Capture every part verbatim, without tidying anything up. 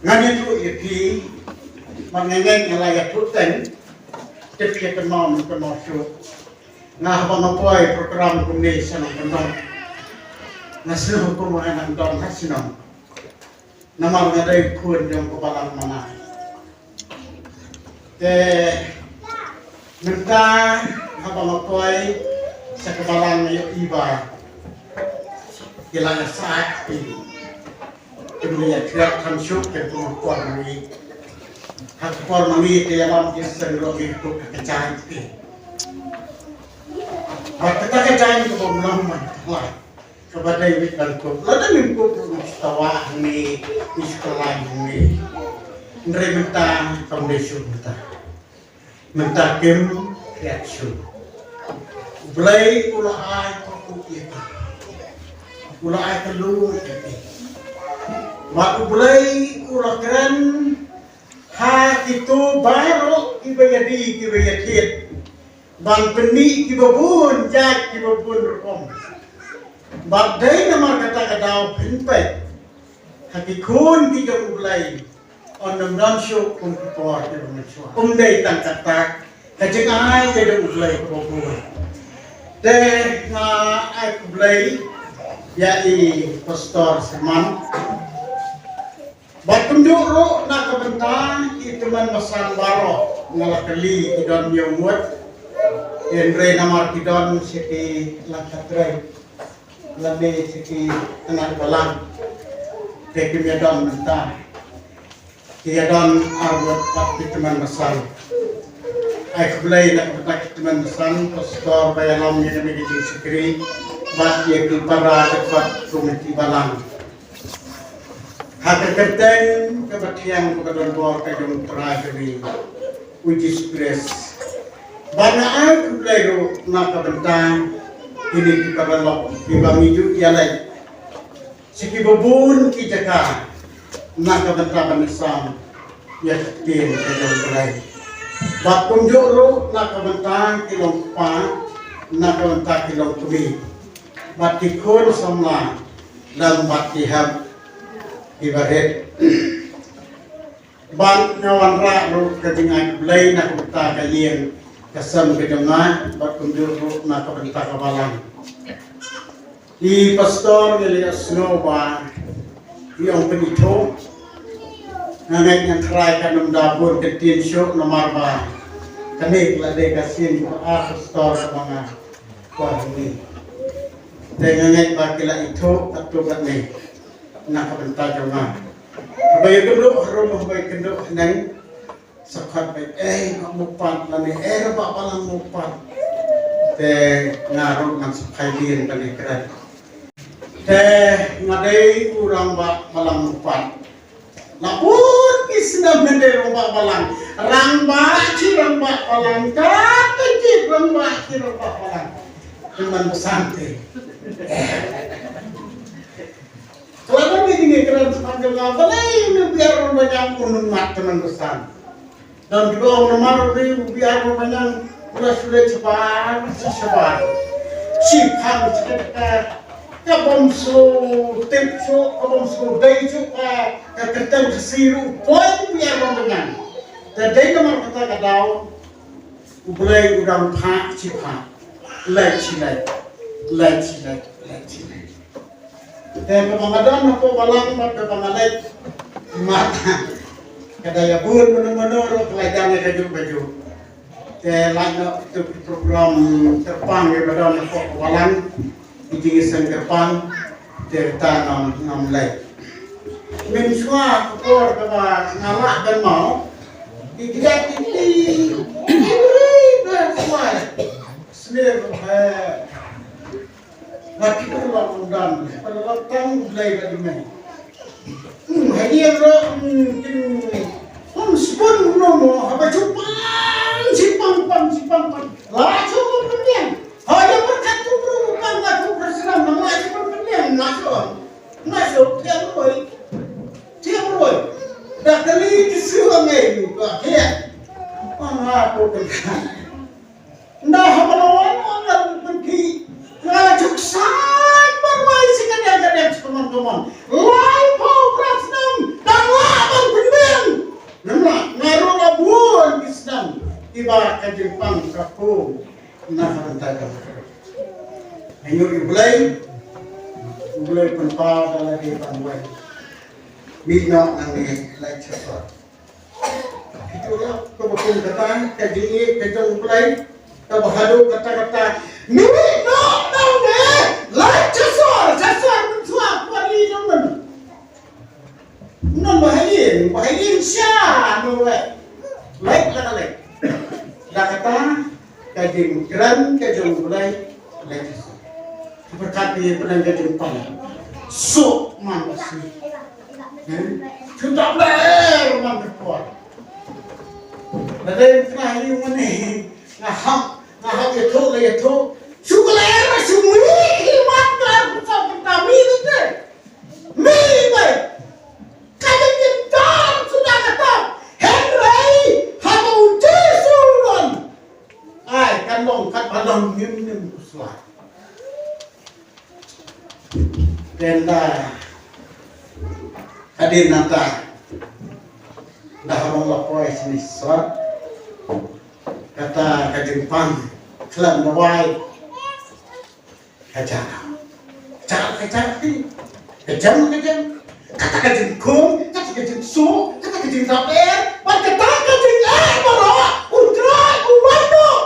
Ngan ïathuh ïa phi, ma nga ngeit nga la ïathuh teng, tip ïa kynmaw mynta kynmaw shuh. Nga haba nga poi program kumne sha nongkyndong, nga sngewbha kum nga nang don ha shnong. Namar nga dei khun jong ka balang Mana. Te mynta haba nga poi sha ka balang nga ïohi ba ki la ïa sah ïa phi. Kim ïa thiah kham shuh, kim kum por ma ngi. Ha ka por ma ngi te ïalam ki seng ruh ngi kup ka jaiñ phi. Bad kata ka jaiñ kaba ym long man khlaiñ. Kaba dei wit ban kup. Lada ngim kup ruh ngi shu tawah hangne, ngi shu kyllain hangne. Hynrei mynta kam dei shuh mynta. Mynta kim thiah shuh. U Blei u la ai ka kup ïa phi. U la ai ka lum ïa phi. Bad U Blei u la kren ha kito baroh kiba ïadie kiba ïathied. Ban pynmih kiba bun jait kiba bun rukom. Bad dei namar kata ka daw phin peit ha ki khun ki jong U Blei, yn ym don shuh kum ki por kiba mynshuwa. Ym dei tang kata, ka jingai ka jong U Blei kaba bun. Te nga ai khublei ïa i Pastor Sermon. Bad kumjuh ruh na ka bynta ki tymmen basan baroh, nga la kylli ki don hynñiew ngut. Hynrei namar ki don sha ki la khatrei lane sha ki tnat balang, te kim ïadon mynta. Ki ïadon ar ngut pat ki tymmen basan. Ai khublei na ka bynta ki tymmen basan, pastor ba ïalam ïa kane ka jingshakri, bad ïa ki para dkhot komiti balang. Ha ka kyrteng kaba thiang kaba don bor ka jong U Trai jong ngi U Jisu Khrist. Bad nga ai khublei ruh na ka bynta kine ki paralok kiba ngi ju ïaleit sha kiba bun ki jaka na ka bynta ban ïasam ïa ka ktien ka jong U Blei. Bad kumjuh ruh na ka bynta ki long kpa, na ka bynta ki long kmie. Bad ki khun samla lem bad ki hep kiba rit. Bad nga wanrah ruh ka jingai khublei na ka bynta ka ïing ka sem ka jong nga, bad kumjuh ruh na ka bynta ka balang. I pastor ngi la ïohsngew ba i ong pynithuh. Nga ngeit ngan tharai kan ym da bun kyntien shuh namar ba kane ka la dei ka sien ba ar pastor kaba nga kwah ngi. Te nga ngeit ba ki la ithuh katto katne na ka bynta jong nga. Haba ïakynduh harum, haba ïakynduh haneng, sa khot beit, "Eh, nga mut pat," lane, "Eh, rangbah balang mut pat." Te nga ruh ngan sa phai dien ban ïakren. Te nga dei u rangbah balang mut pat. La bun ki snem nga dei rangbah balang. Rangbah shi rangbah balang, ka ka shi rangbah shi rangbah balang. Tymmen basan te. Ka la don ïa kine ki kren sha pyrshah jong nga, balei une u B R Mawbaniang un ym mad tymmen basan. Don kiba ong namar une u B R Mawbaniang u la shu leit shabar, shi shabar, shiphang shi kata, ka bym sngewtip shuh, ka bym sngewdei shuh ka, ka kyrteng Khasi ruh u poi u B R Mawbaniang. Te dei namar kata ka daw U Blei u dang phah shi phah, leit shi leit, leit shi leit, leit shi leit. Te kaba nga don hapoh balang bad kaba nga leit, mat, ka da ïa bun mano mano ruh ka la ïa don ïa kajuh kajuh. Te lait noh ïa ki program kyrpang kiba don hapoh balang, ki jingïaseng kyrpang, te kata ngam, ngam leit. Mynshuwa ka por kaba nga lah ban mawei, ki kjat ki kti, ki bri ba shuwa. Snier ba Nga kit ruh lam ong dan, pynlong tang U Blei bad i mei. Hmm, ha ïing ruh, hmm, kin, hmm, sbun ruh mo, haba shu pan, shi pan, pan, shi pan, pan. La shu pan pyndiang. Ha ïa pyrkhat tu ruh pan, la tu ruh snam, nang la shu pan pyndiang, la shu. La shu, thiang ruh. Thiang ruh. Da kali ki shu ngai ruh, ka thiang. Ong ha ko pyndiang. Nda haba la wan ong ngan pynkhih, nga la juk sait ban wai shi kadiang kadiang shi kamon kamon. Laiphew phra snem dang lah ban Ka jingpang ka kum na ka bynta ka. Hynñiew U Blei, U Blei pynpaw da lade ban wan. Mih noh nangne, leit sha sor. Ito ïa kaba kum kata ka jingïeit ka jong U Blei. Kaba haduh katta katta, mih noh nangne, leit sha sor, sha sor mynshuwa, kwah ri nongmyn. Ngan ba ha ïing, ba ha ïing sha, no leh. Leh la ka leh. Da kata ka jingkren ka jong U Blei leh. Pyrkhat ïa pynang ka jingpang. Suk man ka sngi. Hmm? Suk da bleh man ka por. Da dei ka ïing mane. Nga hap, nga hap ïathuh la ïathuh. Suk la era suk mih hi man ka ar pynsaw pynta mih te. Mih beit. Ka jingkyntar suda ka tam. Hynrei haba u Jisu u don, ai, kan long katba long nim nim u sla. Te ynda hadien nangta, ynda haba la poi shane sor, kata ka jingpang khlem da wai. Ka jam. Ka jam, ka jam, ka jam. Ka jam, ka jam. Kata ka jingkhum, kata ka jingsuh, kata ka jingrap er, bad kata ka jingeh baroh, U Trai u wan noh.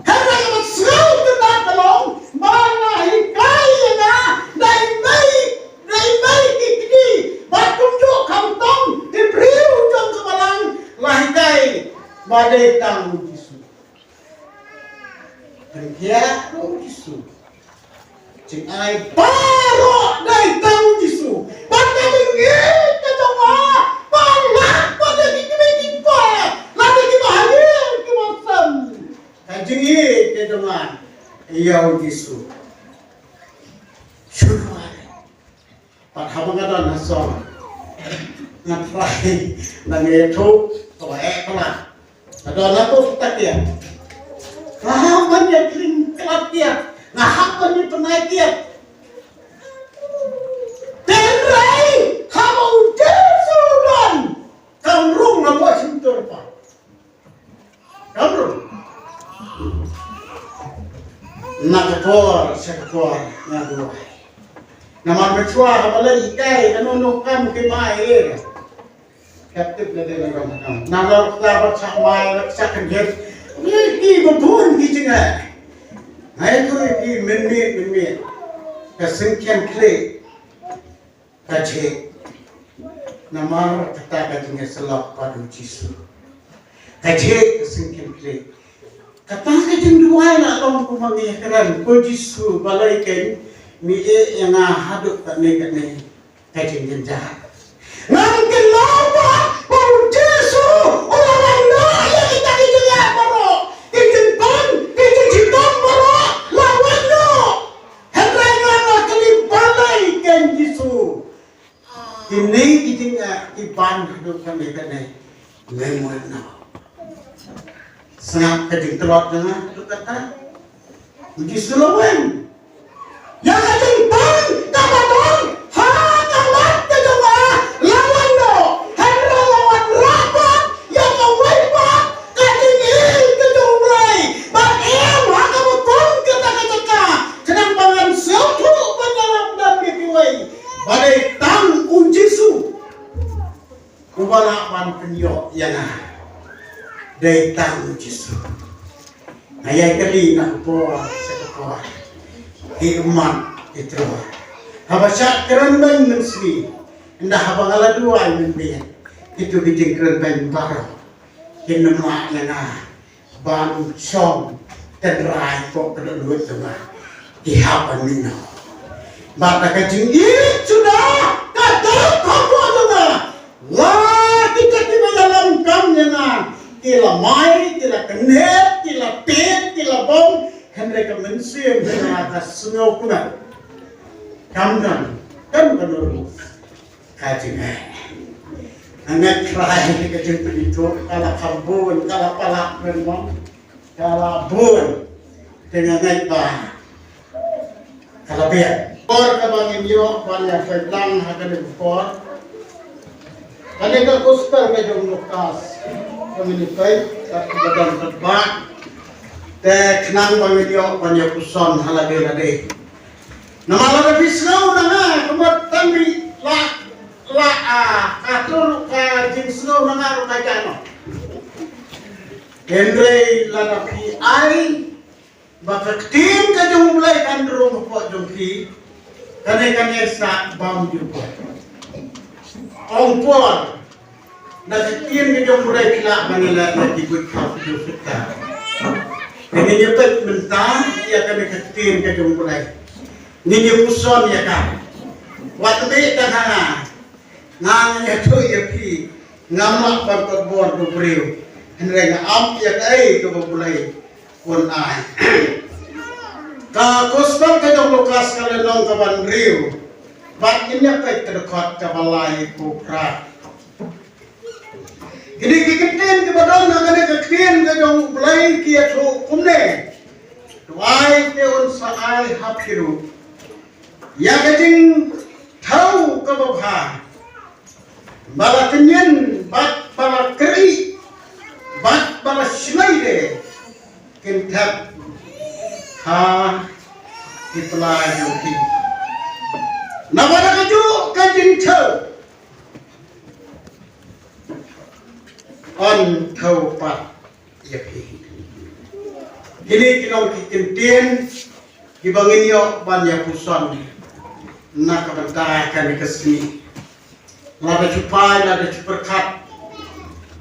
Hynrei ka ban sngewtynnat ka long ba la hikai ïa nga, dei mei, dei mei ki kti, bad kumjuh khamtam ki briew jong ka balang, la hikai ba dei tang U Jisu. Pynkhiah ruh U Jisu. Jingai baroh dei tang U Jisu. Bad ka jingïeit ka jong nga, palat pat ïa ki kmie ki kpa, lane kiba ha ïing kiba sem. Ka jingïeit ka jong nga ïa U Jisu. Shuh. Pat haba nga don ha sor, nga trai, nga ïathuh, to eh pala. Nga don ha to kata kiad. Nga hap ban ïa kling klat kiad. Nga hap ban ïa pynai kiad. Hynrei haba U Jisu u don, kam rung hapoh shyntur pat. Kam rung. Na ka por sha ka por nga duwai. Namar mynshuwa haba la hikai kano kano kam ki mai ïa ka. Ka tip lade na ka kam. Na ka por sha mai la sha ka jingeh. Ki ba bun ki jingeh. Nga ïathuh ïa phi mynmiet mynmiet. Ka syngkien khlieh. Ka jhieh. Namar kata ka jingïasyllok bad U Jisu. Ka jhieh ka syngkien khlieh. Kata ka jingduwai la long kumba ngi ïakren, ko Jisu balei kein me ïeh ïa nga haduh katne katne ka jingjynjar. Ngam kynmaw ba U Jisu u la wan noh ïa kita ki jingeh baroh, ki jingpang, ki jingshitom baroh, la wan noh. Hynrei nga la kylli balei kein Jisu. Kine ki jingeh ki ban haduh kane kane. Mem wan noh. Sngap ka jingtlot jong nga haduh katta. U Jisu la wan. Ïa ka jingpang kaba don ha ka mat ka jong nga la wan noh. Hynrei la wanrah pat ïa kawei pat ka jingïeit ka jong U Blei. Bad em ha kaba kum kata ka jaka, khnang ba ngan sngewthuh ban ïarap don ïa kiwei ba dei tang U Jisu uba lah ban pynïoh ïa nga. Dei tang U Jisu. Nga ïai kylli na ka por sha ka por. Ki ummat ki tnat. Haba shah kren beiñ mynsngi. Ynda haba nga la duwai mynmiet. Kito ki jingkren beiñ baroh kin ym lah ïa nga ban shong tynrai hapoh ka dohnud jong nga. Ki hap ban mih noh. Bad da ka jingïeit suda ka dap hapoh jong nga. La kita kiba ïalam kam ïa nga ki la mai, ki la kynhep, ki la tied, ki la bom. Hynrei ka mynsiem jong nga ka sngew kumne. Kam don, kam don ruh ka jingeh. Nga ngeit Trai ka jingpynithuh ka la kham bun, ka la palat kren mo. Ka la bun. Te nga ngeit ba ka la biang. Por kaba ngin ïoh ban ïa pynlang ha kane ka por. Kane ka gospel ka jong Lukas. Kami ni peit, kat ka badan kat bak. Te khnang ba ngin ïoh ban ïa puson ha lade lade. Namar lada phi sngew na nga, kumba tang bi la, la, ah, ka tu ruh ka jingsngew na nga ruh ka jano. Hynrei lada phi ai, ba ka ktien ka jong U Blei kan rung hapoh jong phi, kane kan ïaisah bam jubor. Ong por, na ka ktien ka jong U Blei phi lah ban ïaleh ïa ki buit khaw ki jong phi. Te ngin ïa peit mynta ïa kane ka ktien ka jong U Blei. Ngin ïa puson ïa ka. Wat beh tang ha nga. Nga nga ïathuh ïa phi, ngam lah ban kot bor da u briew. Hynrei nga ap ïa kaei kaba U Blei un ai. Ka Gospel ka jong u Lukas ka lynnong kaba hynriew. Bad ngin ïa peit ka dkhot kaba laiphew phra. Kine ki kyntien kiba don ha kane ka ktien ka jong U Blei ki ïathuh kumne. To ai te un sa ai ha phi ruh. Ïa ka jingthew kaba bha. Ba la kynñian bad ba la kyrih bad ba la shlei de kin thep ha ki pla jong phi. Naba da kajuh ka jingthew yn thew pat ïa phi. Kine ki long ki kyntien kiba ngin ïoh ban ïa puson na ka bynta kane ka sngi. Lada shu phai, lada shu pyrkhat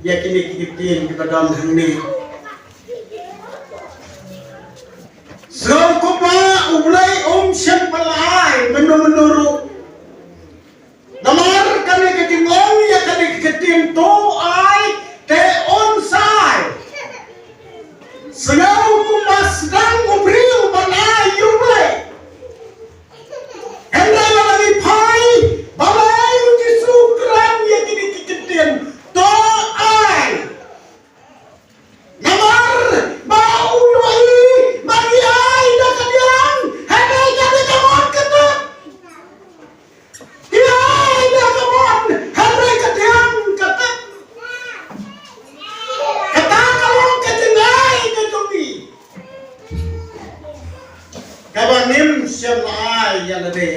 ïa kine ki kyntien kiba don hangne. Sngewbha U Blei um shym pat la ai mynno mynno ruh. Namar kane ka jingong ïa kane ka ktien to ai te un sa ai. Sngewbha kumba sdang u briew ban ai ïa U Blei. Hynrei lada ngi phai ba la ai u Jisu kren ïa kine ki ktien to ai. Namar ba u ïohi ba ngi ai da ka diang, hynrei ka dei ka mon ka tep. Ngi ai da ka mon, hynrei ka diang ka tep. Kata ka long ka jingai ka jong ngi. Kaba ngim shym la ai ïa lade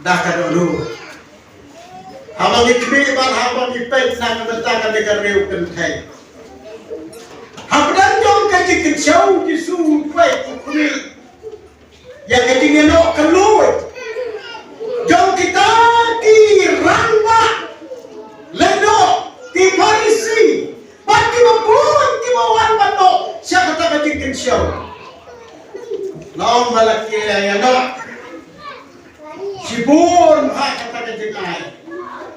da ka dohnud. Haba ngi khmih bad haba ngi peit na ka bynta kane ka riew kynthei. Hapdeng jong ka jingkynshew Jisu u peit u khmih ïa ka jingïanoh ka luid jong kita ki rangbah lehnoh ki Pharisi bad kiba bun kiba wan ban noh sha kata ka jingkynshew. La ong ba la ki ïanoh. Shibun ha kata ka jingai.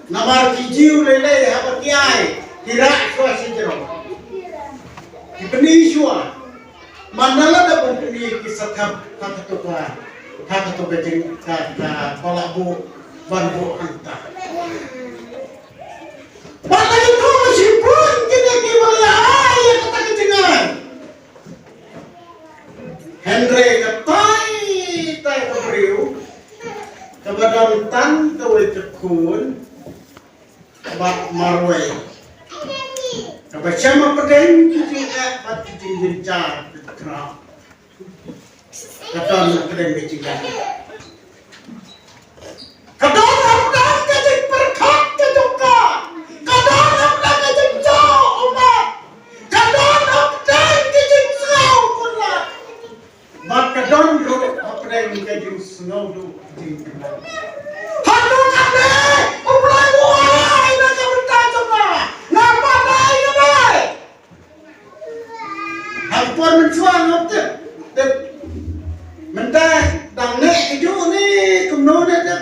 Namar ki Jiw lei lei haba ki ai ki rah shuwa shajrong. Ki pyni shuwa. Man la da ban pyni ki sa thep ha kato ka, ha kato ka jing ka, ka ba la buh ban buh hangta. Ba la ïathuh shibun kine kiba la ai ïa kata ka jingai. Hynrei katai tai ka briew kaba don tang kawei ka khun bad marwei, kaba shem hapdeng ki jingeh bad ki jingjynjar ki khraw. Ka don hapdeng ka jingeh. Ka don hapdeng ka jingpyrkhat ka jong ka. Ka don hapdeng ka jingjah ummat. Ka don hapdeng ka jingsngew kular. Bad ka don ruh hapdeng ka jingsngew duh jingkular. Haduh katne U Blei u ai na ka bynta jong nga. Nga pat ai nga dei. Ha ka por mynshuwa ngam tip, tip. Mynta dang neh kajuh ne kumno ne tip.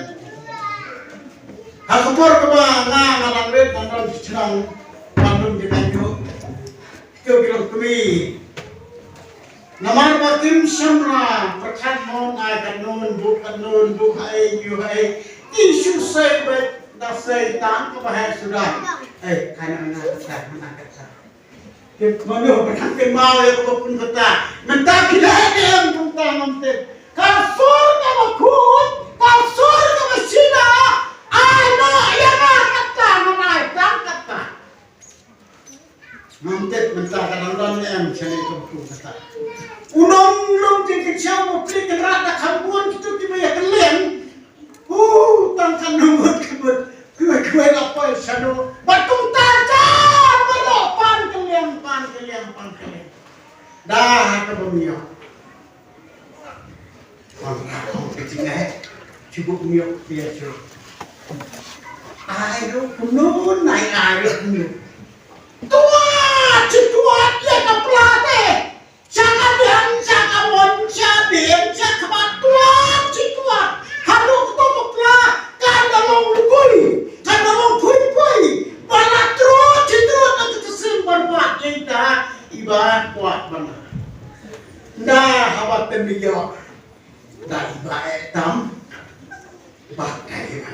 Ha ka por kaba nga nga dang rit, dang don sha shnong, dang don jingaiñguh. Kito ki longkmie. Namar ba kim shym la pyrkhat mon, ai katno ngan buh, katno ngan buh, haei, ïoh haei. Ki shu sei beit, da sei tang kaba heh suda. Ei, hana, hana kata, hana kata. Ki mano ba dang kynmaw ïa kaba pun kata. Mynta phi la heh em kumta ngam tip. Ka sur kaba khuid, ka sur kaba shida. Ai noh ïa nga kata, ngan ai tang kata. Mynta ka dang don ne em shane ka bynta kata. U nongrim jingkynshew u pli kynrad da kham bun kito kiba ïa kylliang. U tang kan nang mut ka mut. Kiwei kiwei la poi shano. Bad kumta jan baroh pan kylliang, pan kylliang, pan kylliang. Da ha kaba ym ïoh. Wan ka ong ka jingeh, shu buh miok pia shu. Ai ruh kumno, nai ai ruh kumno. Tuat, shi tuat ïa ka pla te. Sha ka biang, sha ka mon, sha biang, sha ka ba tuat, shi tuat. Haduh kato ka pla kan da long lukui, kan da long pui pui. Ba la trot shi trot na ka ksing ban wad ïa ita iba kwah ban. Nda haba pynmih ïoh da iba eh tam ba kai ba.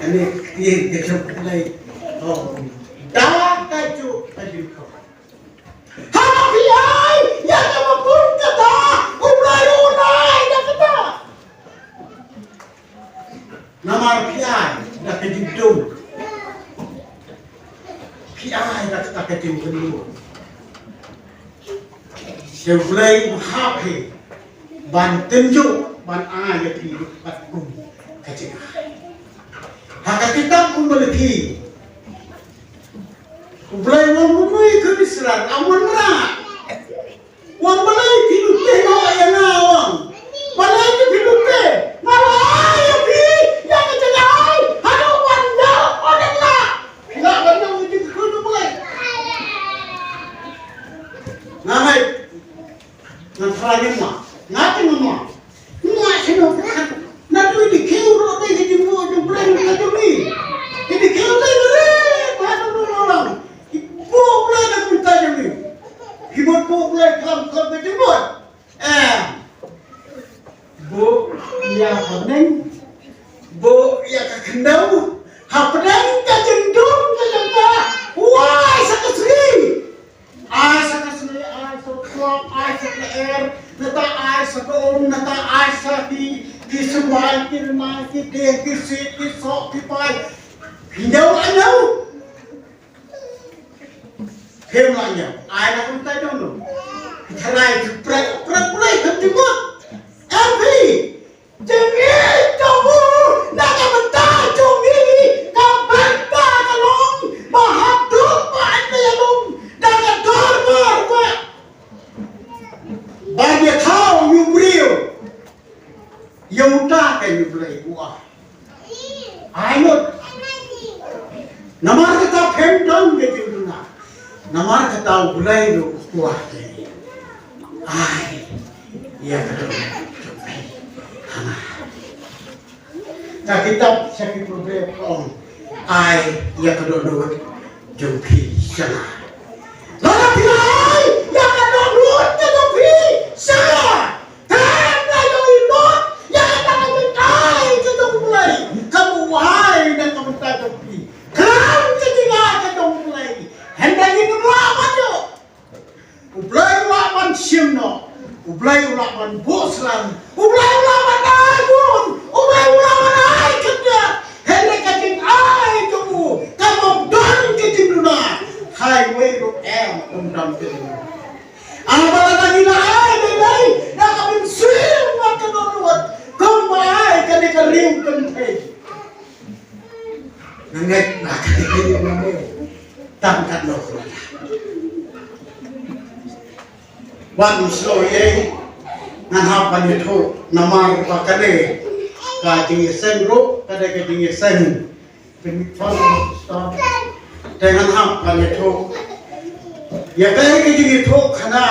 Ani ktien ka jong Blei. Oh, da ka jong ka jong ka. Haba phi ai ïa kaba bun kata, U Blei un ai da kata. Namar phi ai da ka jingdum. Phi ai da kata ka jingdum. Sha U Blei u hap hi ban tynjuh ban ai ïa phi ruh katkum ka jingai. Ha ka kitab u Malaki, U Blei u ong kumno ïa ki Israel, ym wanrah. Wan balei phi lute noh ïa nga, wan. Balei phi lute? Nga la ai ïa phi ïa ka jingaiei haduh ban ïaid, ym dei la. Phi lah ban ïaid ïa ki khun U Blei. Nga ngai. Nga try ïa nga. Nga te nga. Nga te nga. Naduh i dkhiew ruh dei ka jingmut jong U Blei ka jong ngi. I dkhiew dei ka ri ba ha ka long. I buh U Blei na ka bynta jong ngi. Ki buh buh U Blei khlem khlem ka jingmut. Em. Buh ïa ka bneng. Buh ïa ka khyndew. Hapdeng ka jingdum ka jong ka. Wai sa ka sngi. Ai sa ka sngi, ai sa ka klok, ai sa ka lyer, nata ai sa ka um, nata ai sa ki, ki symbai, ki rynai, ki dieng, ki siej, ki soh, ki pai. Phi ñiew la ñiew. Phim la ñiew. Ai na kumta jong no. Ki tharai ki pret, pret, pret, kam jubut. Em phi. Jingïeit jong u na ka bynta jong ngi, ka bynta ka long ba haduh ba yn ïalum da ka dorbar ba ban ïathaw ïa u briew ïa uta ka ïa u Blei u ai. Ai mut. Namar kata phim don ka jingduna. Namar kata u Blei ruh u kwah ïa ngi. Ai ïa ka dohnud jong phi ha nga. Ka kitab sha ki Proverb ka ong, ai ïa ka dohnud jong phi sha nga. Lada phi ai ïa ka dohnud jong phi sha nga. Khlem da ïohi lut ïa kata ka jingai ka jong U Blei kaba u ai na ka bynta jong phi. Khlem ka jingai ka jong U Blei, hynrei ngin ym lah ban ïoh. U Blei u lah ban shim noh. U Blei u lah ban buh slan. U Blei u lah ban ai bun. U Blei u lah ban ai khyndiat. Hynrei ka jingai jong u, kaba ym don ka jingduna, ha iwei ruh em ym don ka jingduna. Haba lada ngi la ai dei dei da ka mynsiem bad ka dohnud, kumba ai kane ka riew kynthei. Nga ngeit ba kane ka riew kynthei tang katno ka la. Wat ym sngewsih, ngan hap ban ïathuh namar ba kane ka jingïaseng ruh ka dei ka jingïaseng. Te ngan hap ban ïathuh ïa kaei ka jingïathuhkhana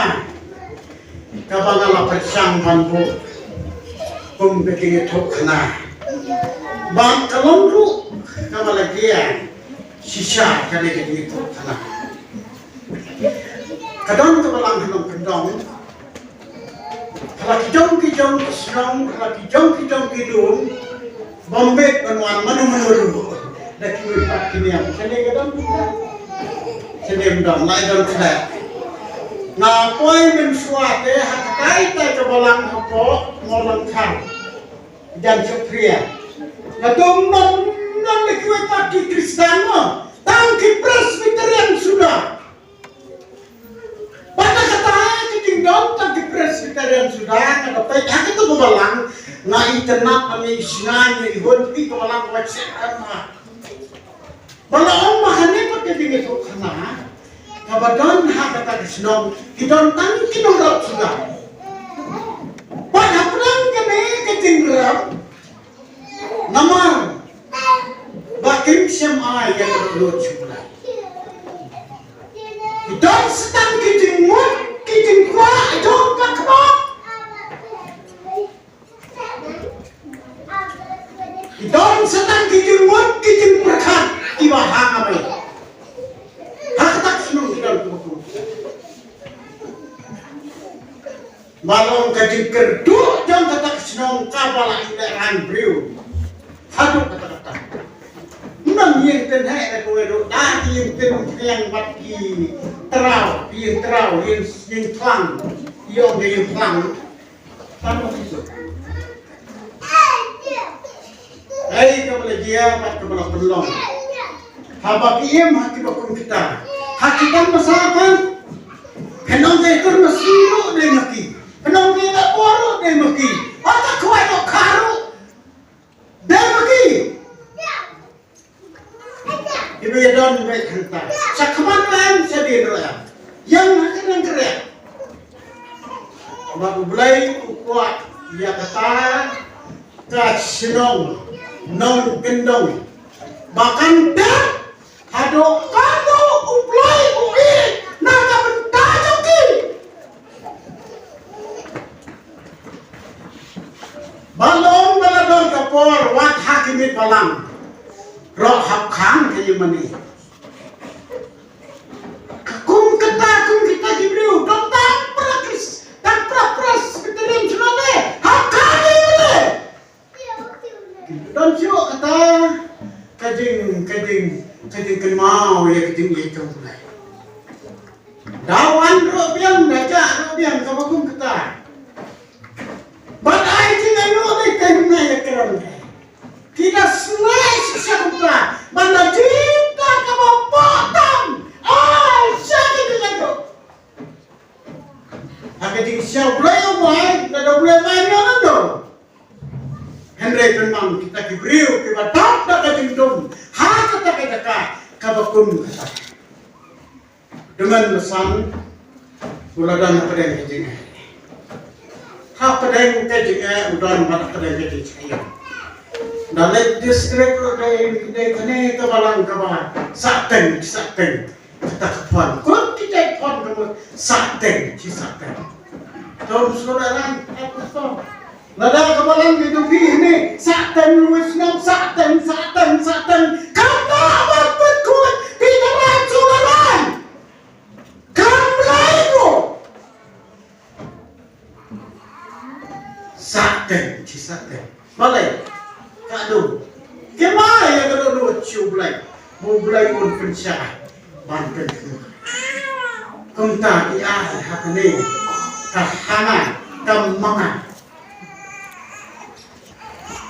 kaba nga la pyrshang ban buh kum ka jingïathuhkhana. Bad ka long ruh kaba la jia shisha kane ka jingïathuhkhana. Ka don kaba lang ha nongkyndong. Ha la ki jong ki jong ki shnong, ha la ki jong ki jong ki lum, bym bit ban wan mano mano ruh da kiwei pat ki niam. Kane ka don kumta. Kane ym don, la i don khleh. Nga poi mynshuwa te ha katai tai ka balang hapoh Mawlyngkhan, Jan Shakthria. Nga dang don, don da kiwei pat ki Khristan mo, tang ki Presbyterian suda. Ka peit ha kata ka balang, nga itynnad, nga isngewbha, nga ihun, phi ka balang ka ba shet em ha. Ba la ong ba hangne pat ka jingïathuhkhana kaba don ha kata ka shnong, ki don tang ki nongrep suda. Bad hapdeng kane ka jingrep, namar ba kim shym ai ïa ka dohnud sha U Blei. Ki don sa tang ki jingmut, ki jingkwah jong ka khmat. Ki don sa tang ki jingmut, ki jingpyrkhat kiba ha nga mei. Ha kata ka shnong ki don kiba kum. Ba long ka jingkyrduh jong kata ka shnong kaba la ïalehkai briew. Haduh katta katta. Ym don ïing tin heh, da kawei ruh, da ki ïing tin khñiang bad ki traw, ki ïing traw, ïing, ïing thlang. Ïong ka ïing thlang. Tang ba ki suk. Ei, kaba la jia bad kaba la pynlong. Haba ki im ha kiba kum kita, ha ki tang masa pat, pynlong ka itur masi ruh dei ma ki. Pynlong ka ïa ka bor ruh dei ma ki. Ata khwai ka kha ruh dei ma ki. Iba ïa don beit hangta. Sha khmat lem, sha dien ruh em. Ïeng ha ka nang kyrek. Bad U Blei u kwah ïa kata ka shnong Nongkyndong ba kan dep haduh katno U Blei u ïeit na ka bynta jong ki. Ba long ba la don ka por wat ha ki miet balang. Roh hap khang ka ïing mane. Ka kum kata, kum kita ki briew, don tang pra kris, tang pra pres, kita rim shnong ne, hap khang ka ïing mane. Don shuh kata ka jing, ka jing, ka jingkynmaw ïa ka jingïeit jong U Blei. Da wan ruh biang, da jah ruh biang, kaba kum kata. Bad ai jingaiñguh dei te hynne ïa kren. Ki da sngewsih sha kumta. Bad la jied da kaba poh tam. Ai sha ki jingaiñguh. Ha ka jingshisha U Blei u bai, lada U Blei u bai, ïa ngan do. Hynrei pynban kita ki briew kiba dap da ka jingdum ha kata ka jaka kaba kum kata. Demand Basan u la don hapdeng ka jingeh. Hapdeng ka jingeh u don bad hapdeng ka jingshah ïing. Da leit district ruh dei, dei kane ka balang kaba sah teng, sah teng. Kata ka phon. Kut ki jait phon ka mut sah teng, shi sah teng. Tom sura ran, aku tom. Lada ka balang ki tu pi ni, sah teng, Louis Nam, sah teng, sah teng, sah teng. Kata ba put kut, ki taran sura ran. Kam lai ko. Sah teng, shi sah teng. Balei? Ka dum. Ki ma ïa ka dohnud sha U Blei. Ba U Blei un pynshai ban pynkhih. Kumta ki ai ha kane ka hana ka manga.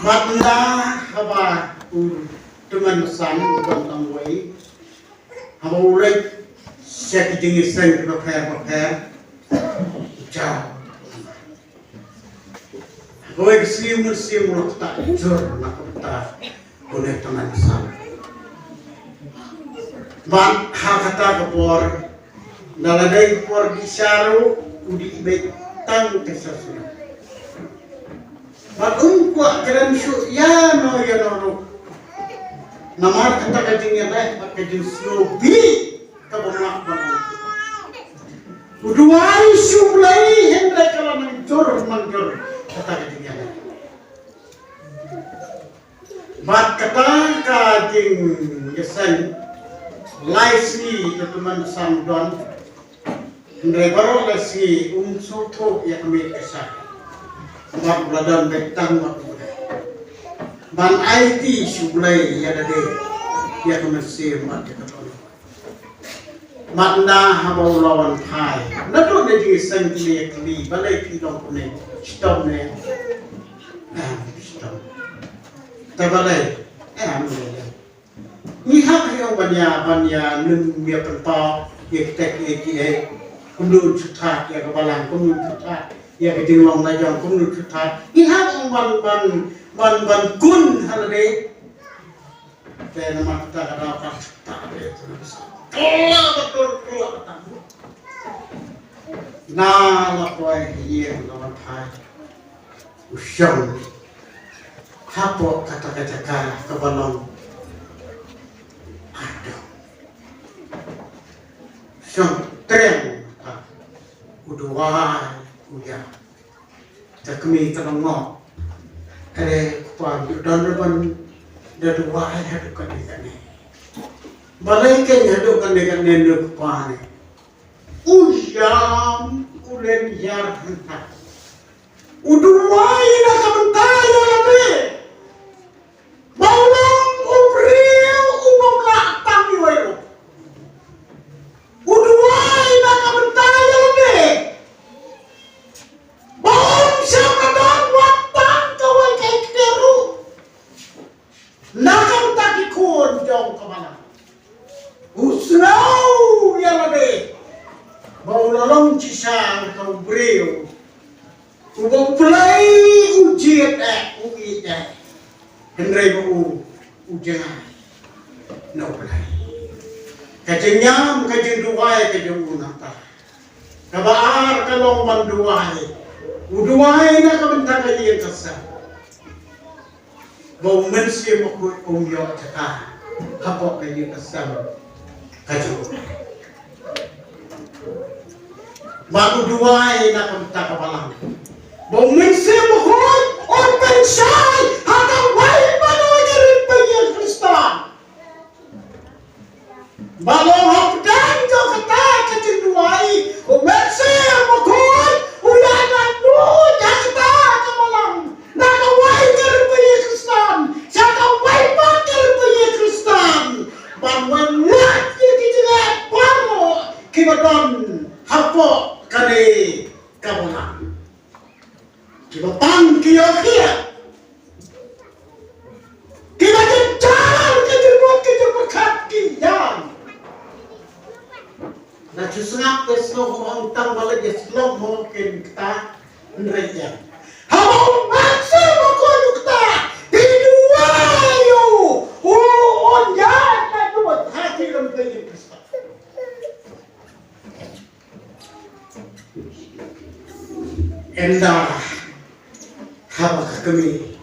Bad ynda haba u Tymmen Basan u don tang wei. Haba u leit sha ki jingïaseng kiba pher bapher, u jaw. Haba wei ka sngi u mynsiem u la ktah jur na ka bynta une u Tymmen Basan. Bad ha kata ka por, da la dei ka por dih sha ruh, u dih beit tang ka sha sha. Bad um kwah kren shuh ïano ïano ruh. Namar kata ka jingïaleh bad ka jingsngewbha kaba mlak ban ong. U duwai sha U Blei hynrei ka la nang jur nang jur kata ka jingïaleh. Bad kata ka jingïaseng lai sngi u Tymmen Basan u don. Hynrei baroh lai sngi um sngewthuh ïa ka miet ka shai. Bad u la don beit tang bad U Blei. Ban aiti sha U Blei ïa lade, ïa ka mynsiem bad ïa ka dohnud. Bad ynda haba u la wan phai, naduh ne jingïaseng kylli ïa kylli, balei phi long kumne, shitom ne? Em, shitom. Te balei? Em, balei? Ngi hap ïa u ban ïa, ban ïa nym ïa pynpaw ïa kita kiei kiei. Kumno un shu thad ïa ka balang, kumno un shu thad Ïa ka jinglong la jong kumno tu thait. Ngi hap ban ban ban ban kun ha lade. Te namar kata ka daw ka thait. Kala betul kala betul. Na la poi ïa la thait. U shong. Hapoh kata ka jaka kaba long. Aduh. Shong treng. U duwai u ïa. Te kmie ka ong mo. Are kpa ju don ruh ban da duwai haduh kane kane. Balei kein haduh kane kane ne kpa ne. U ïam u len ïar hangta. U duwai na ka bynta ïa lade. Ba u long u briew u bym lah tang iwei ruh. U duwai na ka bynta ïa lade. Ba um shym la don wat tang kawei ka ikter ruh. Na ka bynta ki khun jong ka balang. U sngew ïa lade. Ba u la long shisha ka u briew. Uba U Blei u jied eh, u ïeit eh. Hynrei ba u, u jngai na U Blei. Ka jingïam, ka jingduwai, ka jong u nangta. Kaba ar ka long ban duwai. U duwai na ka bynta ka ïing ka sem. Ba u Mynsiem Bakhuid um ïoh jaka hapoh ka ïing ka sem ka jong u. Ba u duwai na ka bynta ka balang. Ba u Mynsiem Bakhuid un pynshai ha kawei pat kawei ka ri ba ïing Khristan. Ba long hapdeng jong kata ka jingduwai, u Mynsiem Bakhuid u ïaid buit ha kata ka balang. Na kawei ka ri ba ïing Khristan sha kawei pat ka ri ba ïing Khristan. Ban wan lait ïa ki jingeh baroh kiba don hapoh kane ka balang. Kiba pang ki ïoh khiah. Kiba jynjar ki jingmut ki jingpyrkhat ki ïam. Na shu sngap te sngap mo ong tang ba la ïa sngap mo kin kata hynrei ïa. Haba u Mynsiem Bakhuid u kata, te duwai ïa u, u un ïaid na duwai ha ki ram te ïa Khristan. Ynda haba ka kmie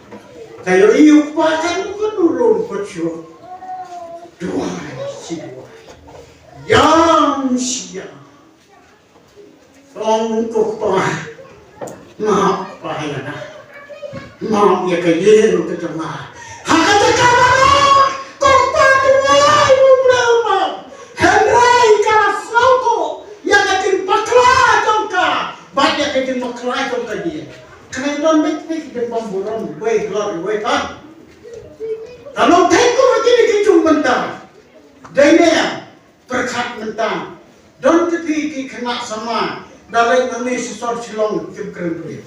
ka ïohi u kpa ka ong ka nurun ka shu duwai shi duwai. Ïam shi ïam. Ong u kpa. Map pa ïa nga. Map ïa ka ïing ka jong nga. Ha ka jaka baroh ko kpa duwai u Blei u map. Hynrei ka la sngewthuh ïa ka jingbakla jong ka bad ïa ka jingbakla jong ka ïing. Ka la don beit beit ka jingbym burom wei hlot wei pan. Ka long thei kum kine ki jong mynta. Dei ne em? Pyrkhat mynta. Don te phi ki khynnah samla da leit nangne sha sor Shillong kim kren briew.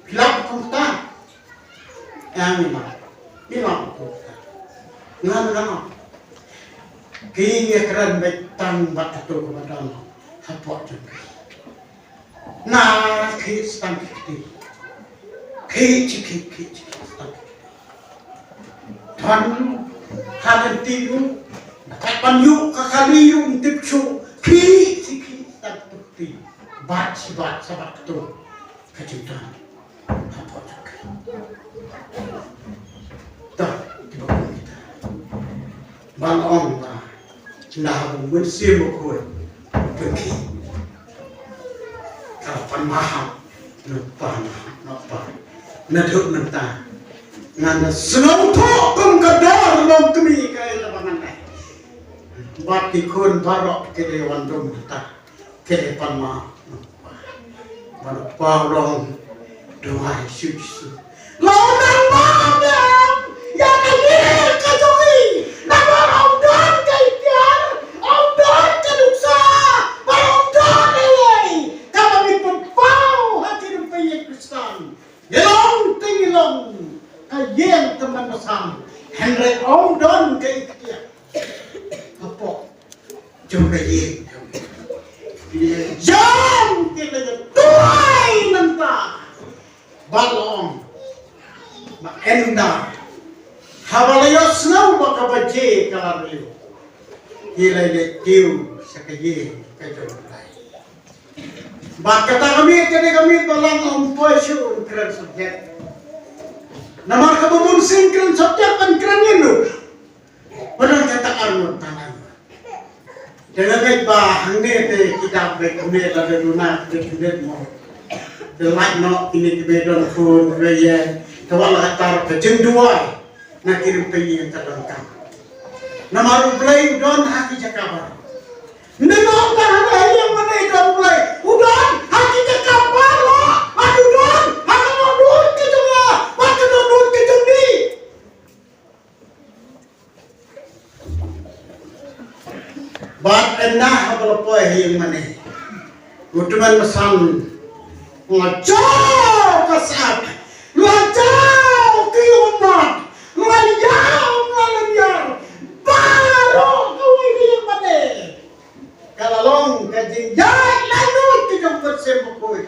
Phi lap kumta. Ïa ngi ma. Ngi lap kumta. Ngan ngan. Ki ïa kren beit tang bad kato kaba don hapoh jong ki. Na khie stang ki kti. Khie chi khie, khie chi khie stang ki kti. Than ha lynti ruh, na ka ban ïuh ka kali ruh ym tip shuh, khie chi khie stang ki kti. Bat shi bat sa bat kto. Ka jingthan. Hapoh jong ki. Tah, kiba kum kita. Ban ong ba, na haba u Mynsiem Bakhuid u pynkhih, ka la pan maham na u kpa, na u kpa. Naduh mynta ngan da sngewthuh kum ka dor longkmie kaei kaba ngan leh. Bad ki khun baroh ki dei wan dum mynta. Te pan ma. Ba u kpa u ong, duwai shuh shuh. La u nang map ïa ka ïing ka jong i. Namar ym don ka iktiar, ym don ka nuksa, bad ym don ei ei kaba ngi pynpaw ha ki nongpynïaid Khristan. Ngi long te ngi long ka ïing tymmen basan, hynrei ym don ka iktiar. Hapoh jong ka ïing. Ïam ki la ïa duwai nangta Haba la ïohsngew ba ka baje ka la riew, ki la leit kiew sha ka ïing ka jong U Blei. Bad kata ka miet ka dei ka miet ba la ong, poi shuh, un kren subject. Namar kaba bun sien kren subject, ban kren ïa u. Ba don kata arngut tangan. Te nga ngeit ba hangne te ki dap beit kumne, lada duna ki dei khyndiat mo. Te lait noh kine kiba don khun kiba ïeng. Te wat la ka tar ka jingduwai na ki rympei ïing ka donkam. Namar U Blei u don ha ki jaka baroh. Ym dei ba tang ha ïing mane don U Blei. U don ha ki jaka baroh. Bad u don ha ka dohnud ka jong nga bad ka dohnud ka jong phi. Bad ynda haba la poi ha ïing mane, u tymmen basan, la jaw ka sat, la jaw ki ummat, la ïaw, la lynñiar baroh kawei ka ïing mane. Ka la long ka jingïaid laitluid ka jong u Mynsiem Bakhuid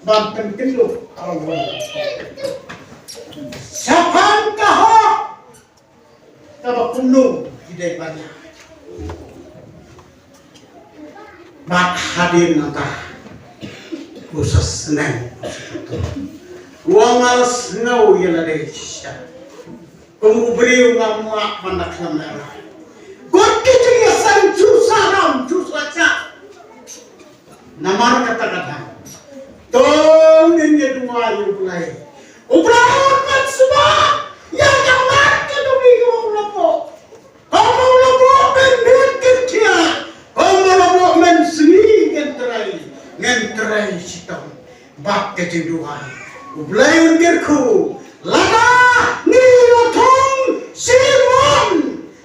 ban pynkynduh ïa u. Shaphang ka hok kaba kumno ki dei ban ïaid. Bad hadien nangta u sa sneng, u sa kyntu, u ong, nga la sngew ïa lade shisha kum u briew, ngam lah ban da khlem lehrain. Kut ki jingïaseng, shu sah ram, shu sah shah. Namar kata ka daw to ngin ïa duwai ïa U Blei. U Blei un pynsumar ïa ka mat ka jong ngi, kumba u la buh. Kumba u la buh mynmiet, ngin thiah. Kumba u la buh mynsngi, ngin trei. Ngin trei shitom. Bad ka jingduwai, U Blei un kyrkhu. Lada ngi la thung shiphew mon,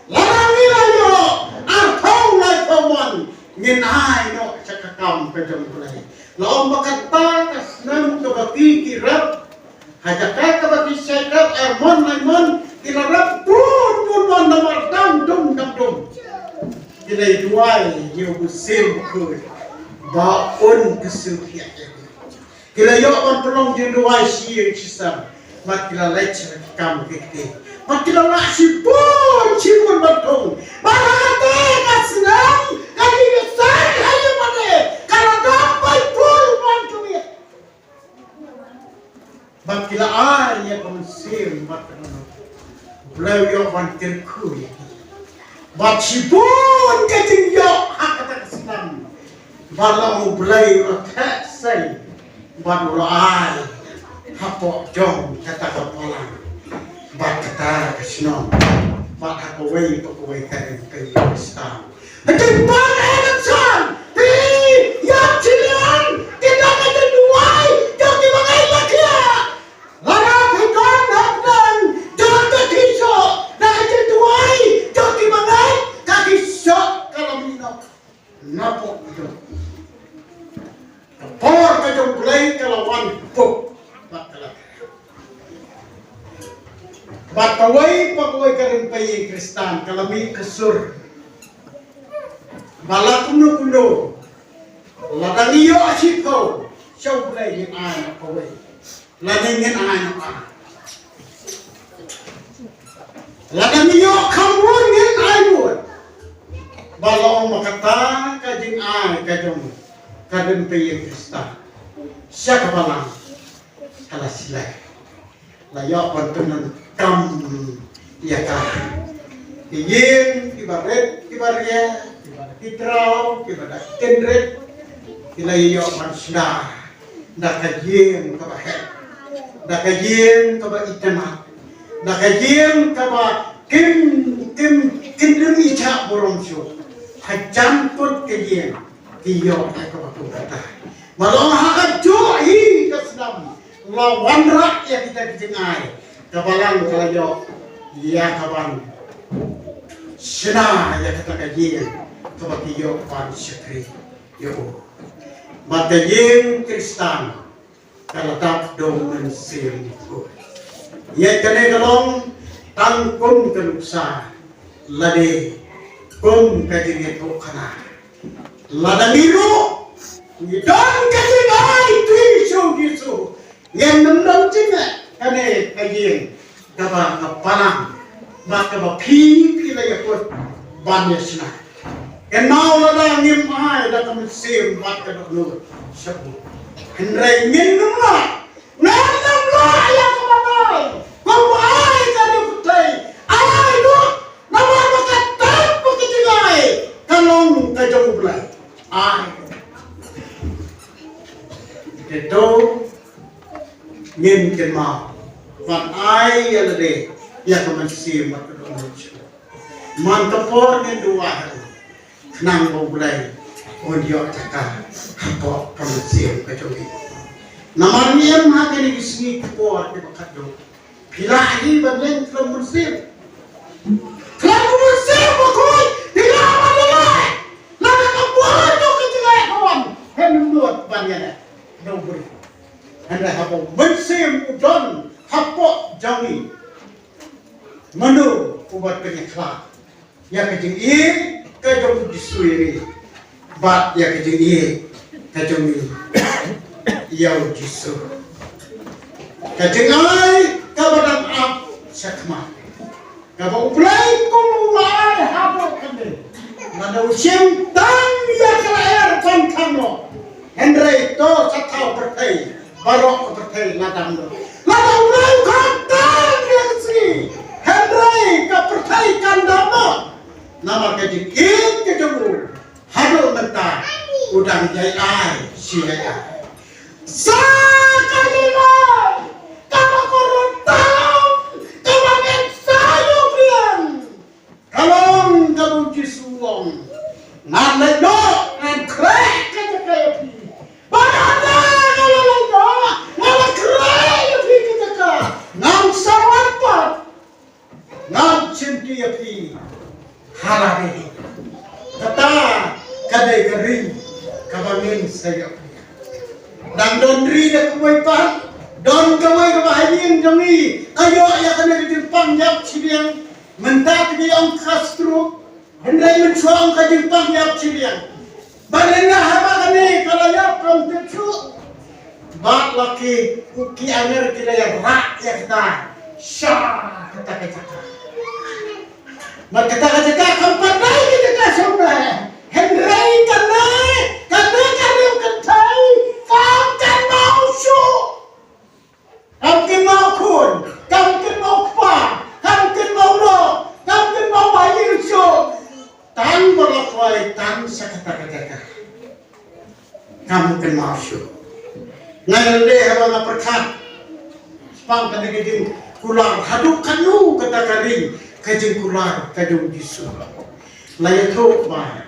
lada ngi la ïoh arphew laiphew mon, ngin ai noh sha ka kam ka jong U Blei. La ong ba kata ka snem kaba ki, ki rep ha jaka kaba ki shait rep, ar mon, lai mon, ki la rep bun bun mon namar dang dum dang dum ki la duwai ïa U Mynsiem Bakhuid ba un kyrsiew thiah ïa ki. Ki la ïoh ban pynlong jingduwai shi ïing shi sem. Bad ki la leit sha ki kam ki kti. Bad ki la lah shibun shibun ban thung. Bad ha kata ka snem ka jingïaseng ha ïing mane ka la dap baibul ban kynriah. Bad ki la ai ïa ka mynsiem bad ka dohnud. U Blei u ïoh ban kyrkhu ïa ki. Bad shibun ka jingïoh ha kata ka snem. Bad la U Blei u la theh sei bad u la ai hapoh jong kata ka balang bad kata ka shnong bad ha kawei pa kawei ka ri ka Khristan. Hynrei ban ïa ka san phi ïa ki liang ki da ka jingduwai jong ki bangeit la khia. Lada phi don hapdeng jong ka khyrshoh da ka jingduwai jong ki bangeit, ka khyrshoh ka la mih noh napoh jong ka por ka jong U Blei ka la wan pop. Bad ka la, bad kawei pa kawei ka rympei Khristan ka la mih ka sur ba la kumno kumno, lada ngi ïoh shiphew sha U Blei ngin ai noh kawei. Lada ngin ai noh ar. Lada ngi ïoh kham bun ngin ai bun. Ba la ong ba kata ka jingai ka jong ka rympei Khristan sha ka balang ka la shlei. La ïoh ban pyndonkam ïa ka. Ki ïing kiba rit kiba ria, kiba da ki draw, kiba da ki kynrit, ki la ïoh ban shna da ka ïing kaba heh, da ka ïing kaba itynnad, da ka ïing kaba kim, kim, kim dei icha burom shuh. Hajan put ka ïing ki ïoh ïa kaba kumta. Ba long ha kajuh hi ka snem la wanrah ïa kita ki jingai, ka balang ka la ïoh ïa kaban shna ïa kata ka ïing kaba ki ïoh ban shakri ïa u. Bad ka ïing Khristan ka la dap da u Mynsiem Bakhuid. Ïa kane ka long tang kum ka nuksa lane kum ka jingïathuhkhana. Lada ngi ruh ngi don ka jingai tu Jisu, Jisu, ngin ym don jingeh. Kane ka ïing kaba ka balang Bad kaba phi, phi la ïakut ban ïa shna. Kynmaw lada ngim ai da ka mynsiem bad ka dohnud sha u. Hynrei ngin nym lah, ngin nym lah ïa kaba nai. Kumba ai ka dei pyrthei, ai noh, namar ba ka tat ba ka jngai ka long ka jong U Blei. Ai. Te to ngin kynmaw ban ai ïa lade ïa ka mynsiem bad ka dohnud. Man ka por ngin duwai ha u, khnang ba U Blei un ïoh jaka hapoh ka mynsiem ka jong ngi. Namar ngi im ha kine ki sngi ki por kiba khatduh. Phi lah hi ban ïeng khlem mynsiem. Khlem mynsiem ba khuid phi lah ban ïeng. Lada ka por jong ka jingeh ka wan, phin ym nud ban ïeng. Hynrei haba u mynsiem u don hapoh jong ngi, mano uba pynïakhlad ïa ka jingïeit ka jong U Jisu ïa ngi, bad ïa ka jingïeit ka jong ngi ïa U Jisu. Ka jingai kaba dang ap shakhmat, kaba U Blei kum u la ai haduh kane, lada u shim tang ïa ka lyer ban kham noh. Hynrei to sa thaw pyrthei, baroh ka pyrthei la dam noh. Lada U Blei u kham tang ïa ka sngi, hynrei ka pyrthei kan dam noh. Namar ka jingïeit ka jong u haduh mynta u dang ïai ai shi ïai ai. Sa ka jingïeit kaba kordor tam, kaba ngin sa ïoh biang. Ka long kaba U Jisu u ong, ngan leit noh, ngan khreh ka jaka ïa phi. Bad haba nga la leit noh, nga la khreh ïa phi ka jaka, ngan sa wan pat, ngan shim ti ïa phi ha lade. Kata ka dei ka ri kaba ngin sa ïoh. Dang don ri da kawei pat, don kawei kaba ha ïing jong ngi ka ïoh ïa kane ka jingpang ïap shiliang. Mynta ki ong ka stroke, hynrei mynshuwa ong ka jingpang ïap shiliang. Bad nga haba kane ka la ïap kam tip shuh. Bad la ki, ki anger ki la ïa rah ïa kata sha kata ka jaka. Bad kata ka jaka kam pat dei ka jaka shong ne. Hynrei kane, kane ka riew kynthei kam kynmaw shuh. Kam kynmaw khun, kam kynmaw kpa, kam kynmaw lok, kam kynmaw ba ïing shuh. Tang ba la poi tang sha kata ka jaka, kam kynmaw shuh. Nga la leh haba nga pyrkhat shaphang kane ka jingkular, haduh katno kata ka ri ka jingkular ka jong U Jisu. La ïathuh ba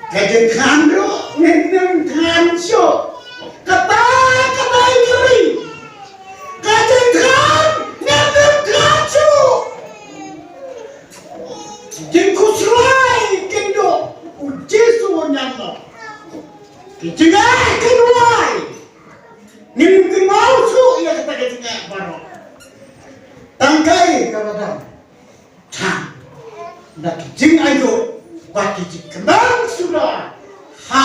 ka jingkhan ruh ngin ym khan shuh. Kata ka dei ka ri. Ka jingkhan ngin ym khan shuh. Jingkhuslai kin duh, U Jisu un ïam noh. Ki jingeh kin wai. Ngin ym kynmaw shuh ïa kata ka jingeh baroh. Tang kaei kaba don? Tang da ki jingainguh bad ki jingkmen suda ha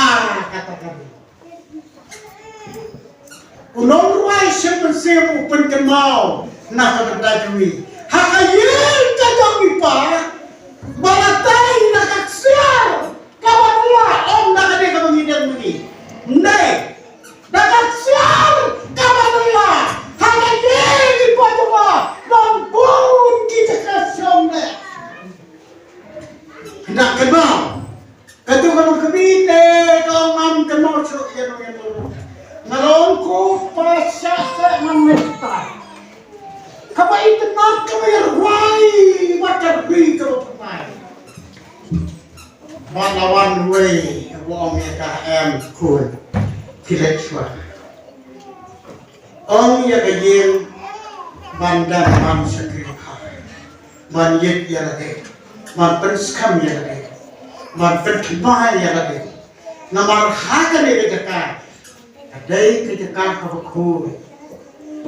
kata ka ri. U nongrwai shim mynsiem u pynkynmaw na ka bynta jong ngi ha ka ïing ka jong ngi pat, ba la tei na ka ksiar kaba nylla, ym na kane kaba ngi don mynne. Ym dei, na ka ksiar kaba nylla ha ka ïing i pa jong nga don bun ki jaka shong ne. Hynda kynmaw. Katu ka long kmie te ka ong ngam kynmaw shuh ïa no ïa no. Nga la ong ko pa sha sha ngan meh tai. Kaba itynnad kaba ïa rwai bad ka ri kaba pynai. Bad la wan uwei uba ong ïa ka, em khun, khie leit shuwa. Ong ïa ka ïing ban dang ban shakri bha, ban ïeit ïa lade, ban pynskhem ïa lade, ban pynthymmai ïa lade. Namar ha kane ka jaka ka dei ka jaka kaba khuid.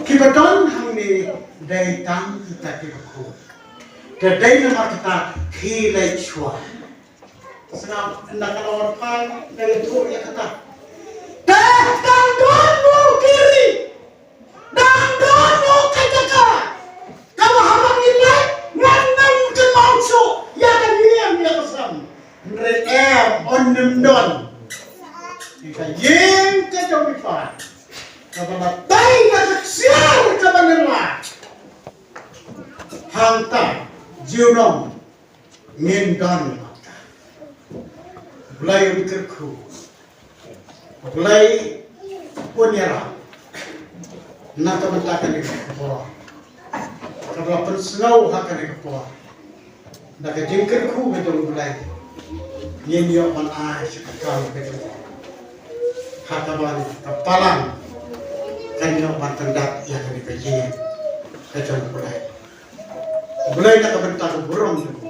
Kiba don hangne dei tang kita kiba khuid. Te dei namar kata khie leit shuwa. Sngap, ynda ka la wan phai, ka ïathuh ïa kata. Te dang don mo ki ri, dang don mo ka jaka kaba haba ngi leit Ngim don ïa ka ïing ka jong u Blei kaba la tei da ka ksiar kaba nyngkong. Hangta junom ngin don. Blei un kyrkhu. Blei un ïarap na ka bynta kane ka por kaba la pynsngew ha kane ka por. Da ka jingkyrkhu ka jong u Blei ngin ïoh ban ai sha ka kam ka jong u Blei. Ha kaba ka balang kan ïoh ban pyndap ïa kane ka ïing ka jong u Blei. U Blei na ka bynta ka burom jong u